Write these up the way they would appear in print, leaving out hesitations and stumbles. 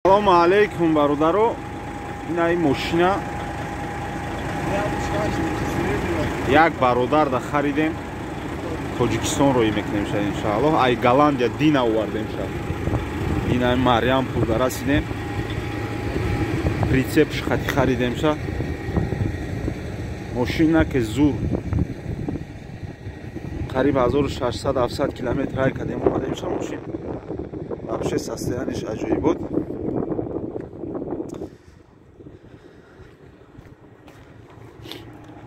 Салому алейкум бародаро. Ина ин мошина як бародар да харидем. Тоҷикистон роӣ мекунем ша иншааллоҳ. Ай Голландия дина овардем ша. Дина Марьям пул да расидем. Прицепш хати харидем ша. Мошина ки зур. Қариб 1600-700 километр ҳай кардем омадем ша мошин. Вообще состояниш аҷоибот.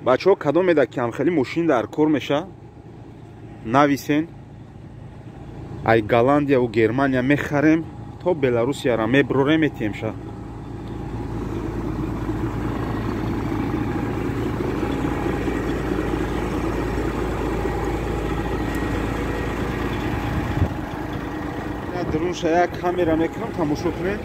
Бачаҳо кадом еда ки ҳамхели мошин дар кор меша нависен. Ай Голландия ва Германия мехарем то Беларусияра меброрем метием ша. Дурунша як камера мекунам тамошо кунед.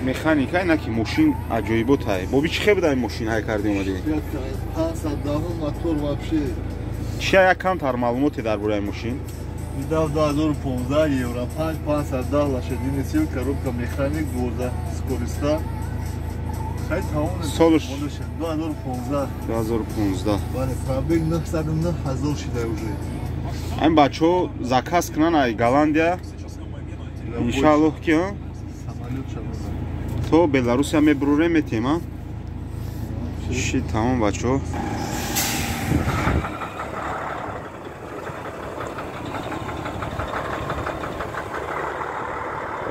Механика ина ки мошин аҷоиботай. Боби чӣ хел буда ин мошин ҳай карди омадӣ? 510 мотор вообще. Чия як камтар маълумоте дар бораи мошин? Видав 2015 евро 5 510 лошадиных сил, коробка механик, 12 скороста. Хай тамом. Солш 2015. 2015. Бале, пробег 909 ҳазор шида уже. Айн бачо заказ кунан ай Голландия. Иншааллоҳ ки то Беларусия мебрурем метем, а? Ши тамом бачо.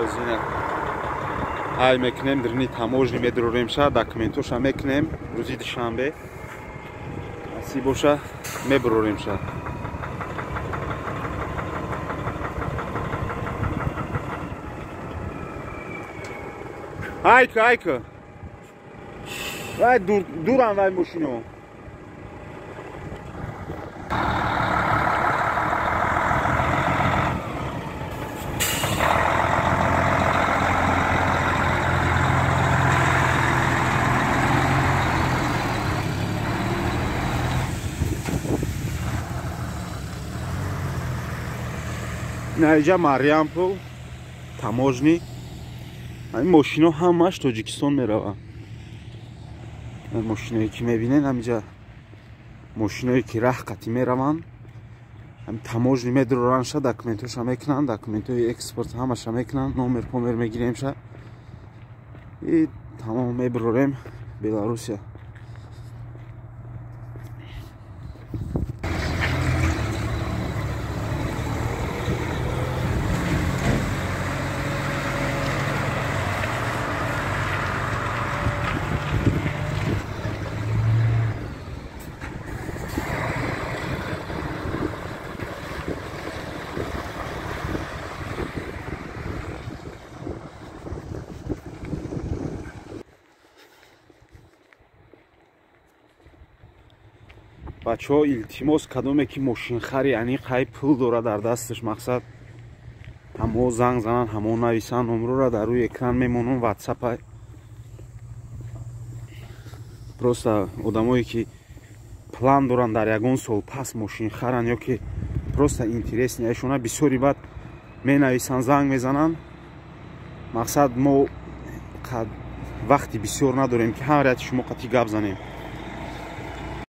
Озина ай мекунем, дрини таможни медрурем ша, документоша мекунем, рӯзи душанбе. Насиб боша мебрурем ша. Айка, айка. Вай дуран вай мошино. Наиҷа Марьямпул таможни. Ин мошино ҳамаш Тоҷикистон мераванд. Ин мошиное ки мебинед ҳамиҷа мошиное ки раҳ қатӣ мераванд. Ҳам таможни медроранша, документоша мекунанд, документои экспорт ҳамаша мекунанд, номер помер мегиремша. И тамом меброрем Беларусия. Бачаҳо илтимос кадоме ки мошинхари аниқ ҳай пул дорад дар дасташ, мақсад ҳамо занг зананд, ҳамо нависанд, номрора дар рӯи экран мемонам, ватсап. Просто одамое ки план доранд дар ягон сол пас мошинхаранд ё ки просто интересни айшона бисёри баъд менависанд, занг мезананд. Мақсад мо вақти бисёр надорем ки ҳар яти шумо қатъи гап занем.